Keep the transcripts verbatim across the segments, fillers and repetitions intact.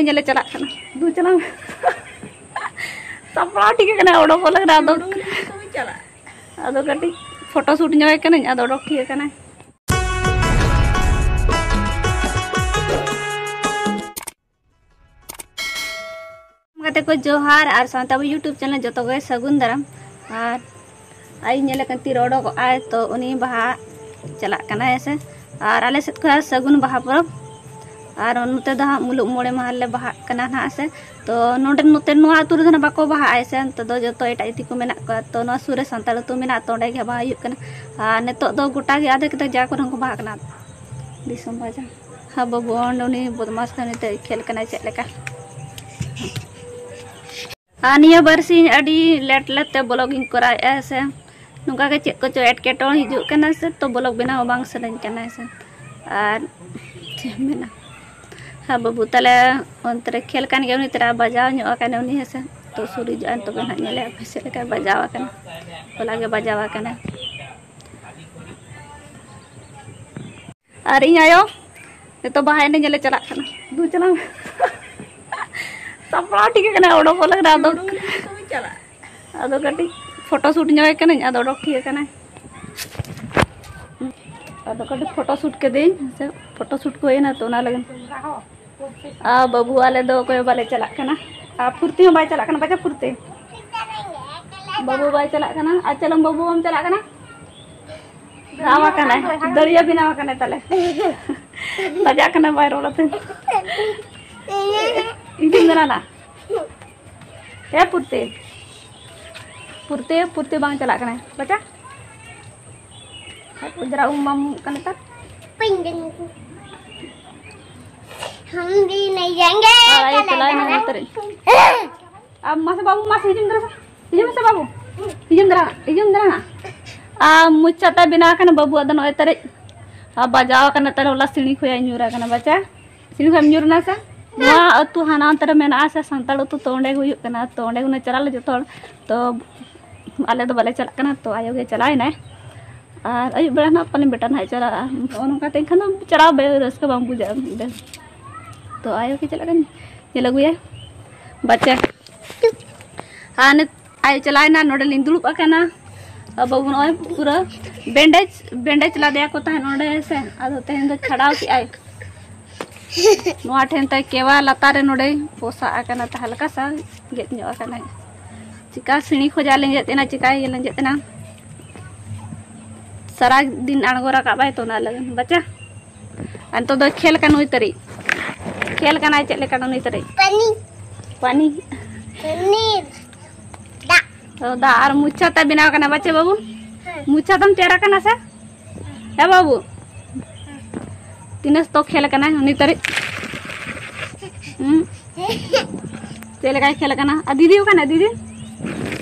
ᱧᱮᱞᱮ ᱪᱟᱞᱟᱜ ᱠᱟᱱᱟ᱾ ᱫᱩ ᱪᱟᱞᱟᱜ ᱢᱮ᱾ ᱥᱟᱯᱲᱟᱣ ᱴᱷᱤᱠ ᱠᱟᱱᱟ, ᱚᱰᱚᱠᱚᱜ ᱞᱟᱹᱜᱤᱫ᱾ ᱟᱫᱚ, ᱟᱫᱚ ᱠᱟᱹᱴᱤᱡ ᱯᱷᱳᱴᱳ ᱥᱩᱴ ᱧᱚᱜ ᱠᱟᱹᱱᱟᱹᱧ, ᱟᱫᱚ ᱚᱰᱚᱠ ᱴᱷᱤᱠ ᱠᱟᱱᱟᱭ᱾ ᱜᱟᱛᱮ ᱠᱚ ᱡᱚᱦᱟᱨ, ᱟᱨ ᱥᱟᱶᱛᱮ ᱟᱵᱚ YouTube ᱪᱮᱱᱮᱞ ᱡᱚᱛᱚ ᱜᱮ ᱥᱟᱹᱜᱩᱱ ᱫᱟᱨᱟᱢ᱾ ᱟᱨ ᱟᱡ ᱧᱮᱞᱮ ᱠᱟᱱ ᱛᱤᱨᱮ ᱚᱰᱚᱠᱚᱜ ᱟᱭ, ᱛᱚ ᱩᱱᱤ ᱵᱟᱦᱟ ᱪᱟᱞᱟᱜ ᱠᱟᱱᱟᱭ ᱦᱮᱸ ᱥᱮ᱾ ᱟᱨ ᱟᱞᱮ ᱥᱮᱫ ᱠᱷᱚᱱ ᱥᱟᱹᱜᱩᱱ ᱵᱟᱦᱟ ᱯᱚᱨᱚᱵᱽ᱾ ᱟᱨ ᱱᱚᱛᱮ ᱫᱚ ᱦᱟᱸᱜ ᱢᱩᱞᱩᱜ ᱢᱚᱬᱮ ᱢᱟᱦᱟ ᱞᱮ ᱵᱟᱦᱟᱜ ᱠᱟᱱᱟ ᱱᱟᱦᱟᱜ ᱥᱮ᱾ ᱛᱚ ᱱᱚᱰᱮ, ᱱᱚᱛᱮ ᱱᱚᱣᱟ ᱟᱹᱛᱩ ᱨᱮᱫᱚ ᱱᱟᱜ ᱵᱟᱠᱚ ᱵᱟᱦᱟᱜᱼᱟ ᱥᱮ, ᱱᱚᱛᱮ ᱫᱚ ᱡᱚᱛᱚ ᱮᱴᱟᱜ ᱡᱟᱹᱛᱤ ᱠᱚ ᱢᱮᱱᱟᱜ ᱠᱚᱣᱟ᱾ ᱛᱚ ᱱᱚᱣᱟ ᱥᱩᱨ ᱨᱮ ᱥᱟᱱᱛᱟᱲ ᱟᱹᱛᱩ ᱢᱮᱱᱟᱜᱼᱟ, ᱛᱚ ᱚᱸᱰᱮ ᱜᱮ ᱵᱟᱦᱟ ᱦᱩᱭᱩᱜ ᱠᱟᱱᱟ᱾ ᱟᱨ ᱱᱤᱛᱚᱜ ᱫᱚ ᱜᱚᱴᱟ ᱜᱮ ᱟᱫᱷᱮᱠ ᱟᱫᱷᱮᱠ ᱡᱟᱭᱜᱟ ᱠᱚᱨᱮ ᱦᱚᱸᱠᱚ ᱵᱟᱦᱟᱜ ᱠᱟᱱᱟ᱾ ᱫᱤᱥᱚᱢ ᱵᱟᱡᱟᱨ᱾ ᱦᱮᱸ ᱵᱟᱹᱵᱩ, ᱚᱸᱰᱮ ᱩᱱᱤ ᱵᱚᱫᱢᱟᱥ ᱫᱚ ᱱᱤᱛᱚᱜ ᱠᱷᱮᱞ ᱠᱟᱱᱟᱭ ᱪᱮᱫ ᱞᱮᱠᱟ᱾ ᱟᱨ ᱱᱤᱭᱟᱹ ᱵᱟᱨᱥᱤᱧ ᱟᱹᱰᱤ ᱞᱮᱴ ᱞᱮᱴ ᱛᱮ ᱵᱞᱚᱜ ᱤᱧ ᱠᱚᱨᱟᱣᱮᱫᱼᱟ ᱥᱮ, ᱱᱚᱝᱠᱟ ᱜᱮ ᱪᱮᱫ ᱠᱚᱪᱚ ᱮᱴᱠᱮᱴᱚᱬᱮ ᱦᱤᱡᱩᱜ ᱠᱟᱱᱟ ᱥᱮ, ᱛᱚ ᱵᱞᱚᱜ ᱵᱮᱱᱟᱣ ᱦᱚᱸ ᱵᱟᱝ ᱥᱟᱱᱟᱧ ᱠᱟᱱᱟ ᱥᱮ᱾ ᱟᱨ ᱪᱮᱫ ᱮᱢ ᱢᱮᱱᱟ, ᱦᱮᱸ ᱵᱟᱹᱵᱩ, ᱛᱟᱦᱞᱮ ᱚᱱᱛᱮ ᱨᱮ ᱠᱷᱮᱞ ᱠᱟᱱ ᱜᱮᱭᱟ ᱩᱱᱤ, ᱛᱟᱨᱟ ᱵᱟᱡᱟᱣ ᱧᱚᱜ ᱟᱠᱟᱱᱟ ᱩᱱᱤ ᱦᱮᱸ ᱥᱮ᱾ ᱛᱚ ᱥᱩᱨ ᱦᱤᱡᱩᱜᱼᱟ, ᱛᱚᱵᱮ ᱱᱟᱦᱟᱜ ᱧᱮᱞᱮᱭᱟ ᱯᱮ ᱪᱮᱫ ᱞᱮᱠᱟᱭ ᱵᱟᱡᱟᱣ ᱟᱠᱟᱱᱟ, ᱦᱚᱞᱟ ᱜᱮ ᱵᱟᱡᱟᱣ ᱟᱠᱟᱱᱟ᱾ ᱟᱨ ᱤᱧ ᱟᱭᱳ ᱱᱤᱛᱚᱜ ᱵᱟᱦᱟ ᱮᱱᱮᱡ ᱧᱮᱞᱮ ᱪᱟᱞᱟᱜ ᱠᱟᱱᱟ᱾ ᱫᱩ ᱪᱟᱞᱟᱜ ᱢᱮ᱾ ᱥᱟᱯᱲᱟᱣ ᱴᱷᱤᱠ ᱠᱟᱱᱟ, ᱚᱰᱚᱠᱚᱜ ᱞᱟᱹᱜᱤᱫ᱾ ᱟᱫᱚ, ᱟᱫᱚ ᱠᱟᱹᱴᱤᱡ ᱯᱷᱳᱴᱳ ᱥᱩᱴ ᱧᱚᱜ ᱠᱟᱹᱱᱟᱹᱧ, ᱟᱫᱚ ᱚᱰᱚᱠ ᱴᱷᱤᱠ ᱠᱟᱱᱟᱭ᱾ ᱟᱫᱚ ᱠᱟᱹᱴᱤᱡ ᱯᱷᱳᱴᱳ ᱥᱩᱴ ᱠᱮᱫᱟᱹᱧ, ᱥᱮ ᱯᱷᱳᱴᱳ ᱥᱩᱴ ᱠᱚ ᱦᱩᱭᱮᱱᱟ, ᱛᱚ ᱚᱱᱟ ᱞᱟᱹᱜᱤᱫ᱾ ᱟᱨ ᱵᱟᱹᱵᱩ ᱟᱞᱮ ᱫᱚ ᱚᱠᱚᱭ ᱦᱚᱸ ᱵᱟᱞᱮ ᱪᱟᱞᱟᱜ ᱠᱟᱱᱟ᱾ ᱟᱨ ᱯᱷᱩᱨᱛᱤ ᱦᱚᱸ ᱵᱟᱭ ᱪᱟᱞᱟᱜ ᱠᱟᱱᱟ, ᱵᱟᱪᱟ ᱯᱷᱩᱨᱛᱤ᱾ ᱵᱟᱹᱵᱩ ᱵᱟᱭ ᱪᱟᱞᱟᱜ ᱠᱟᱱᱟ᱾ ᱟᱨ ᱪᱟᱞᱚᱢ ᱵᱟᱹᱵᱩ ᱵᱟᱢ ᱪᱟᱞᱟᱜ ᱠᱟᱱᱟ? ᱫᱟᱣ ᱟᱠᱟᱱᱟᱭ, ᱫᱟᱹᱲᱤᱭᱟᱹ ᱵᱮᱱᱟᱣ ᱟᱠᱟᱱᱟᱭ ᱛᱟᱞᱮ᱾ ᱞᱟᱡᱟᱜ ᱠᱟᱱᱟ, ᱵᱟᱭ ᱨᱚᱲ ᱟᱛᱮ᱾ ᱤᱧ ᱫᱚ ᱢᱮᱱᱟ ᱱᱟ᱾ ᱮ ᱯᱩᱨᱛᱮ, ᱯᱩᱨᱛᱮ, ᱯᱩᱨᱛᱮ ᱵᱟᱝ ᱪᱟᱞᱟᱜ ᱠᱟᱱᱟᱭ᱾ ᱵᱟᱪᱟ? ᱡᱟᱨᱟ ᱩᱢ ᱵᱟᱢ ᱩᱢᱩᱜ ᱠᱟᱱᱟ ᱱᱮᱛᱟᱨ? हम भी नहीं जाएंगे। ᱟᱨ ᱟᱭᱳ ᱪᱟᱞᱟᱣ ᱮᱱᱟ ᱱᱮᱛᱟᱨ᱾ ᱟᱨ ᱢᱟᱥᱮ ᱵᱟᱹᱵᱩ, ᱢᱟᱥᱮ ᱦᱤᱡᱩᱜ ᱢᱮ ᱫᱟᱨᱟ ᱥᱮ᱾ ᱦᱤᱡᱩᱜ ᱢᱮᱥᱮ ᱵᱟᱹᱵᱩ᱾ ᱦᱤᱡᱩᱜ ᱢᱮ ᱫᱟᱨᱟ, ᱦᱤᱡᱩᱜ ᱢᱮ ᱫᱟᱨᱟ᱾ ᱟᱨ ᱢᱚᱪᱟ ᱛᱟᱭ ᱵᱮᱱᱟᱣ ᱟᱠᱟᱱᱟ ᱵᱟᱹᱵᱩᱣᱟᱜ ᱫᱚ ᱱᱚᱜᱼᱚᱭ ᱛᱟᱨᱮᱡ᱾ ᱟᱨ ᱵᱟᱡᱟᱣ ᱟᱠᱟᱱᱟ ᱛᱟᱦᱞᱮ, ᱦᱚᱞᱟ ᱥᱤᱲᱤ ᱠᱷᱚᱡ ᱧᱩᱨ ᱟᱠᱟᱱᱟ ᱵᱟᱪᱟ᱾ ᱥᱤᱲᱤ ᱠᱷᱚᱡ ᱮᱢ ᱧᱩᱨ ᱮᱱᱟ ᱥᱮ? ᱱᱚᱣᱟ ᱟᱹᱛᱩ ᱦᱟᱱᱟ ᱚᱱᱛᱮ ᱨᱮ ᱢᱮᱱᱟᱜᱼᱟ ᱥᱮ, ᱥᱟᱱᱛᱟᱲ ᱟᱹᱛᱩ, ᱛᱚ ᱚᱸᱰᱮ ᱜᱮ ᱦᱩᱭᱩᱜ ᱠᱟᱱᱟ᱾ ᱛᱚ ᱚᱸᱰᱮ ᱜᱮ ᱦᱩᱱᱟᱹᱝ ᱪᱟᱞᱟᱜ ᱞᱮ ᱡᱚᱛᱚ ᱦᱚᱲ᱾ ᱛᱚ ᱟᱞᱮ ᱫᱚ ᱵᱟᱞᱮ ᱪᱟᱞᱟᱜ ᱠᱟᱱᱟ, ᱛᱚ ᱟᱭᱳ ᱜᱮ ᱪᱟᱞᱟᱣ ᱮᱱᱟᱭ᱾ ᱟᱨ ᱟᱹᱭᱩᱵ ᱵᱮᱲᱟ ᱱᱟᱦᱟᱜ ᱯᱟᱞᱮᱱ ᱵᱮᱴᱟ ᱱᱟᱦᱟᱜ ᱪᱟᱞᱟᱜᱼᱟ᱾ ᱱᱚᱜᱼᱚ ᱱᱚᱝᱠᱟ ᱛᱮ ᱮᱱᱠᱷᱟᱱ ᱫᱚ ᱪᱟᱞᱟᱣ ᱵᱮ-, ᱨᱟᱹᱥᱠᱟᱹ ᱵᱟᱝ ᱵᱩᱡᱷᱟᱹᱜᱼᱟ ᱢᱤᱫ ᱫᱚ᱾ ᱛᱚ ᱟᱭᱳ ᱠᱤ ᱪᱟᱞᱟᱜ ᱠᱟᱱᱟ, ᱧᱮᱞ ᱟᱹᱜᱩᱭᱟ ᱵᱟᱪᱪᱟ᱾ ᱟᱨ ᱱᱤᱛ ᱟᱭᱳ ᱪᱟᱞᱟᱣᱮᱱᱟ, ᱱᱚᱰᱮ ᱞᱤᱧ ᱫᱩᱲᱩᱵ ᱟᱠᱟᱱᱟ᱾ ᱟᱨ ᱵᱟᱹᱵᱩ ᱱᱚᱜᱼᱚᱭ ᱯᱩᱨᱟᱹ ᱵᱮᱱᱰᱮᱡᱽ, ᱵᱮᱱᱰᱮᱡᱽ ᱞᱟᱫᱮᱭᱟ ᱠᱚ ᱛᱟᱦᱮᱸᱫ ᱱᱚᱰᱮ ᱥᱮ, ᱟᱫᱚ ᱛᱮᱦᱮᱧ ᱫᱚ ᱪᱷᱟᱰᱟᱣ ᱠᱮᱜᱼᱟᱭ᱾ ᱱᱚᱣᱟ ᱴᱷᱮᱱ ᱛᱟᱭ ᱠᱮᱣᱟ ᱞᱟᱛᱟᱨ ᱨᱮ ᱱᱚᱰᱮ ᱯᱚᱥᱟᱜ ᱟᱠᱟᱱᱟ, ᱛᱟᱦᱮᱸ ᱞᱮᱠᱟ ᱥᱟ ᱜᱮᱫ ᱧᱚᱜ ᱟᱠᱟᱱᱟᱭ᱾ ᱪᱤᱠᱟ ᱥᱤᱬᱤ ᱠᱷᱚᱡᱟᱜ ᱞᱮᱸᱡᱮᱫ ᱮᱱᱟ, ᱪᱤᱠᱟᱭ ᱞᱮᱸᱡᱮᱫ ᱮᱱᱟ᱾ ᱥᱟᱨᱟ ᱫᱤᱱ ᱟᱬᱜᱚ ᱨᱟᱠᱟᱵᱟᱭ ᱛᱚ ᱚᱱᱟ ᱞᱟᱹᱜᱤᱫ ᱵᱟᱪᱪᱟ᱾ ᱟᱨ ᱱᱤᱛᱚᱜ ᱫᱚ ᱠᱷᱮᱞ ᱠᱟᱱᱟ ᱱᱩᱭ ᱛᱟᱹᱨᱤᱡ, ᱠᱷᱮᱞ ᱠᱟᱱᱟᱭ᱾ ᱪᱮᱫ ᱞᱮᱠᱟ ᱱᱩᱭ ᱛᱟᱹᱨᱤᱡ? ᱯᱟᱱᱤ᱾ ᱯᱟᱱᱤ᱾ ᱯᱟᱱᱤ᱾ ᱫᱟᱜ᱾ ᱚ, ᱫᱟᱜ ᱟᱨ ᱢᱩᱪᱷᱟ ᱛᱟᱭ ᱵᱮᱱᱟᱣ ᱠᱟᱱᱟ ᱵᱟᱪᱪᱟ ᱵᱟᱹᱵᱩ? ᱦᱮᱸ᱾ ᱢᱩᱪᱷᱟ ᱛᱟᱢ ᱛᱮᱭᱟᱨ ᱟᱠᱟᱱᱟ ᱥᱮ? ᱦᱮᱸ ᱵᱟᱹᱵᱩ? ᱛᱤᱱᱟᱹᱜ ᱛᱚ ᱠᱷᱮᱞ ᱠᱟᱱᱟᱭ ᱩᱱᱤ ᱛᱟᱹᱨᱤᱡ? ᱦᱩᱸ? ᱪᱮᱫ ᱞᱮᱠᱟᱭ ᱠᱷᱮᱞ ᱠᱟᱱᱟ? ᱟᱨ ᱫᱤᱫᱤ ᱚᱠᱟᱱᱟ ᱫᱤᱫᱤ?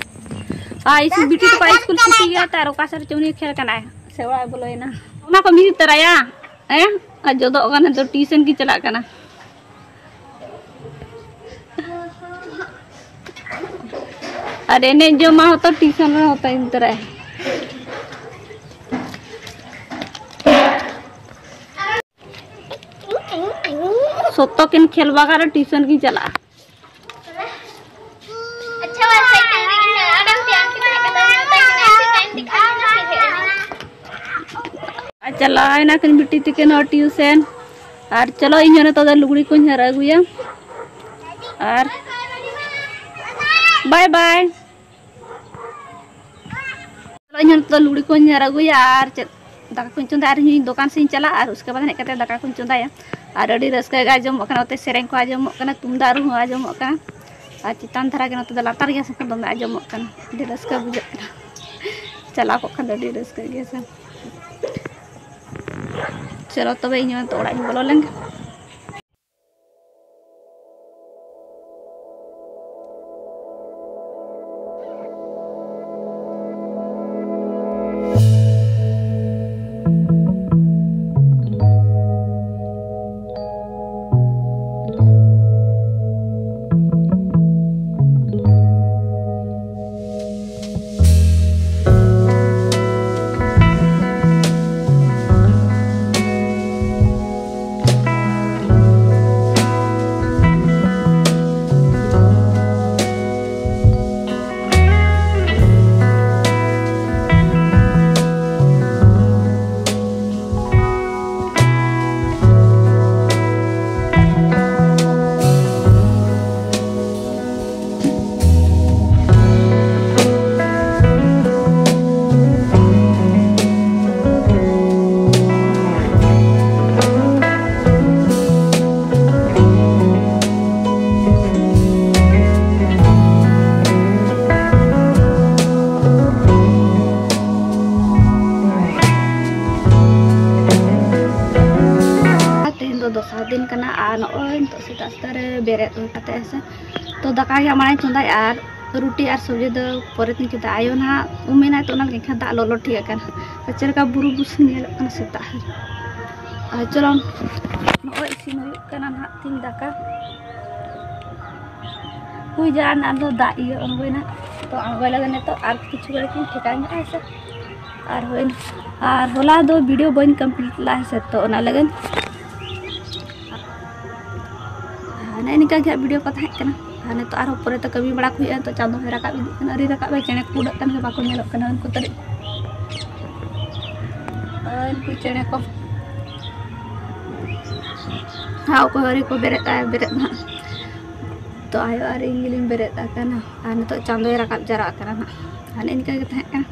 ᱟᱨ ᱤᱥᱠᱩᱞ, ᱵᱤᱴᱤ ᱛᱟᱠᱚ ᱤᱥᱠᱩᱞ ᱪᱷᱩᱴᱤ ᱜᱮᱭᱟ ᱛᱚ, ᱟᱨ ᱚᱠᱟ ᱥᱮᱫ ᱨᱮᱪᱚ ᱩᱱᱤ ᱠᱷᱮᱞ ᱠᱟᱱᱟᱭ᱾ ᱥᱮ ᱚᱲᱟᱜ ᱮ ᱵᱚᱞᱚᱭᱮᱱᱟ? ᱚᱱᱟ ᱠᱚ ᱢᱤᱫ ᱩᱛᱟᱹᱨᱟᱭᱟ? ᱦᱮᱸ? ᱟᱨ ᱡᱚᱫᱚᱜ ᱠᱟᱱᱟ ᱫᱚ, ᱴᱤᱭᱩᱥᱚᱱ ᱠᱤᱱ ᱪᱟᱞᱟᱜ ᱠᱟᱱᱟ᱾ ᱟᱨ ᱮᱱᱮᱡ ᱡᱚᱢᱟ ᱦᱚᱸᱛᱚ ᱴᱤᱭᱩᱥᱚᱱ ᱨᱮᱦᱚᱸ ᱛᱟᱭᱚᱢ ᱛᱚᱨᱟᱭ᱾ ᱥᱚᱛᱚ ᱠᱤᱱ ᱠᱷᱮᱞ ᱵᱟᱜᱟᱨ ᱨᱮ ᱴᱤᱭᱩᱥᱚᱱ ᱠᱤᱱ ᱪᱟᱞᱟᱜᱼᱟ᱾ ᱟᱪᱪᱷᱟ, ᱵᱟᱥ ᱥᱟᱭᱠᱮᱞ ᱨᱮᱜᱮ ᱢᱮᱱᱟᱜᱼᱟ, ᱚᱱᱟ ᱛᱮ ᱟᱢ ᱴᱷᱮᱱ ᱛᱟᱦᱮᱸ ᱠᱟᱱᱟ, ᱢᱮᱛᱟᱭ ᱠᱟᱱᱟ, ᱥᱮ ᱦᱮᱡ ᱮᱱᱟ᱾ ᱟᱨ ᱪᱟᱞᱟᱣ ᱮᱱᱟ ᱠᱤᱱ ᱵᱤᱴᱤ ᱛᱤᱠᱤᱱ ᱦᱚᱸ ᱴᱤᱭᱩᱥᱮᱱ᱾ ᱟᱨ ᱪᱚᱞᱚ, ᱤᱧ ᱦᱚᱸ ᱱᱤᱛᱚᱜ ᱫᱚ ᱞᱩᱜᱽᱲᱤ ᱠᱚᱧ ᱦᱟᱹᱨ ᱟᱹᱜᱩᱭᱟ᱾ ᱟᱨ ᱵᱟᱭ ᱵᱟᱭ᱾ ᱪᱚᱞᱚ, ᱤᱧ ᱦᱚᱸ ᱱᱤᱛᱚᱜ ᱫᱚ ᱞᱩᱜᱽᱲᱤ ᱠᱚᱧ ᱦᱟᱹᱨ ᱟᱹᱜᱩᱭᱟ ᱟᱨ ᱪᱮᱫ ᱫᱟᱠᱟ ᱠᱚᱧ ᱪᱚᱸᱫᱟᱭᱟ ᱟᱨ ᱤᱧ ᱫᱚᱠᱟᱱ ᱥᱮᱫ ᱤᱧ ᱪᱟᱞᱟᱜᱼᱟ ᱟᱨ ᱩᱥᱠᱮ ᱵᱟᱫ ᱦᱮᱡ ᱠᱟᱛᱮ ᱫᱟᱠᱟ ᱠᱚᱧ ᱪᱚᱸᱫᱟᱭᱟ᱾ ᱟᱨ ᱟᱹᱰᱤ ᱨᱟᱹᱥᱠᱟᱹ ᱜᱮ ᱟᱸᱡᱚᱢᱚᱜ ᱠᱟᱱᱟ, ᱱᱚᱛᱮ ᱥᱮᱨᱮᱧ ᱠᱚ ᱟᱸᱡᱚᱢᱚᱜ ᱠᱟᱱᱟ, ᱛᱩᱢᱫᱟᱜ ᱨᱩ ᱦᱚᱸ ᱟᱸᱡᱚᱢᱚᱜ ᱠᱟᱱᱟ᱾ ᱟᱨ ᱪᱮᱛᱟᱱ ᱫᱷᱟᱨᱟ ᱜᱮ ᱱᱚᱛᱮ ᱫᱚ ᱞᱟᱛᱟᱨ ᱜᱮᱭᱟ ᱥᱮ, ᱫᱚᱢᱮ ᱟᱸᱡᱚᱢᱚᱜ ᱠᱟᱱᱟ, ᱟᱹᱰᱤ ᱨᱟᱹᱥᱠᱟᱹ ᱵᱩᱡᱷᱟᱹᱜ ᱠᱟᱱᱟ᱾ ᱪᱟᱞᱟᱣ ᱠᱚᱜ ᱠᱷᱟᱱ ᱫᱚ ᱟᱹᱰᱤ ᱨᱟᱹᱥᱠᱟᱹ ᱜᱮᱭᱟ ᱥᱮ᱾ ᱪᱚᱞᱚ ᱛᱚᱵᱮ ᱤᱧ ᱦᱚᱸ ᱱᱤᱛᱚᱜ ᱚᱲᱟᱜ ᱤᱧ ᱵᱚᱞᱚ ᱞᱮᱱ ᱜᱮ᱾ ᱵᱮᱨᱮᱫ ᱦᱩᱭ ᱠᱟᱛᱮ ᱦᱮᱸ ᱥᱮ᱾ ᱛᱚ ᱫᱟᱠᱟ ᱜᱮ ᱢᱟᱲᱟᱝ ᱪᱚᱸᱫᱟᱭᱟ ᱟᱨ ᱨᱩᱴᱤ ᱟᱨ ᱥᱚᱵᱡᱤ ᱫᱚ ᱯᱚᱨᱮ ᱛᱮᱧ ᱪᱚᱸᱫᱟᱭᱟ᱾ ᱟᱭᱳ ᱱᱟᱦᱟᱜ ᱩᱢ ᱮᱱᱟᱭ, ᱛᱚ ᱚᱱᱟ ᱞᱟᱹᱜᱤᱫ ᱮᱱᱠᱷᱟᱱ ᱫᱟᱜ ᱞᱚᱞᱚ ᱴᱷᱤᱠ ᱟᱠᱟᱱᱟ᱾ ᱪᱮᱫ ᱞᱮᱠᱟ ᱵᱩᱨᱩ ᱵᱩᱥᱩᱵ ᱧᱮᱞᱚᱜ ᱠᱟᱱᱟ ᱥᱮᱛᱟᱜ ᱨᱮ᱾ ᱟᱨ ᱪᱚᱞᱚ ᱱᱚᱜᱼᱚᱭ ᱤᱥᱤᱱ ᱦᱩᱭᱩᱜ ᱠᱟᱱᱟ ᱱᱟᱦᱟᱜ ᱛᱤᱧ ᱫᱟᱠᱟ᱾ ᱦᱩᱭ ᱡᱟ ᱟᱨ ᱫᱚ ᱫᱟᱜ ᱤᱭᱟᱹ ᱟᱬᱜᱚᱭᱮᱱᱟ᱾ ᱛᱚ ᱟᱬᱜᱚᱭ ᱞᱟᱹᱜᱤᱫ ᱱᱤᱛᱚᱜ ᱟᱨ ᱠᱤᱪᱷᱩ ᱜᱷᱟᱹᱲᱤᱡ ᱤᱧ ᱴᱷᱮᱠᱟᱣ ᱧᱚᱜᱼᱟ ᱦᱮᱸ ᱥᱮ᱾ ᱟᱨ ᱦᱩᱭᱱᱟ᱾ ᱟᱨ ᱦᱚᱞᱟ ᱫᱚ ᱵᱷᱤᱰᱤᱭᱳ ᱵᱟᱹᱧ ᱠᱚᱢᱯᱞᱤᱴ ᱞᱮᱫᱟ ᱦᱮᱸ ᱥᱮ, ᱛᱚ ᱚᱱᱟ ᱞᱟᱹᱜᱤᱫ ᱦᱟᱱᱮ ᱱᱤᱝᱠᱟ ᱜᱮ ᱦᱟᱸᱜ ᱵᱷᱤᱰᱤᱭᱳ ᱠᱚ ᱛᱟᱦᱮᱸ ᱠᱟᱱᱟ᱾ ᱟᱨ ᱱᱤᱛᱚᱜ ᱟᱨᱦᱚᱸ ᱯᱚᱨᱮ ᱛᱮ ᱠᱟᱹᱢᱤ ᱵᱟᱲᱟ ᱠᱚ ᱦᱩᱭᱩᱜᱼᱟ᱾ ᱱᱤᱛᱚᱜ ᱪᱟᱸᱫᱚ ᱦᱚᱸᱭ ᱨᱟᱠᱟᱵ ᱤᱫᱤᱜ ᱠᱟᱱᱟ, ᱟᱹᱣᱨᱤ ᱨᱟᱠᱟᱵ ᱟᱭ, ᱪᱮᱬᱮ ᱠᱚ ᱩᱰᱟᱹᱜ ᱠᱟᱱ ᱜᱮ ᱵᱟᱠᱚ ᱧᱮᱞᱚᱜ ᱠᱟᱱᱟ ᱩᱱᱠᱩ ᱛᱟᱹᱨᱤᱡ᱾ ᱟᱨ ᱩᱱᱠᱩ ᱪᱮᱬᱮ ᱠᱚ ᱦᱟᱸᱜ ᱚᱠᱚᱭ ᱟᱹᱣᱨᱤ ᱠᱚ ᱵᱮᱨᱮᱫ ᱟᱭ, ᱵᱮᱨᱮᱫ ᱦᱟᱸᱜ᱾ ᱛᱚ ᱟᱭᱳ ᱟᱨ ᱤᱧ ᱜᱮᱞᱤᱧ ᱵᱮᱨᱮᱫ ᱟᱠᱟᱱᱟ᱾ ᱟᱨ ᱱᱤᱛᱚᱜ ᱪᱟᱸᱫᱚᱭ ᱨᱟᱠᱟᱵ ᱡᱟᱣᱨᱟᱜ ᱠᱟᱱᱟ ᱦᱟᱸᱜ᱾ ᱦᱟᱱᱮ ᱤᱱᱠᱟᱹ ᱜᱮ ᱛᱟᱦᱮᱸ ᱠᱟᱱᱟ᱾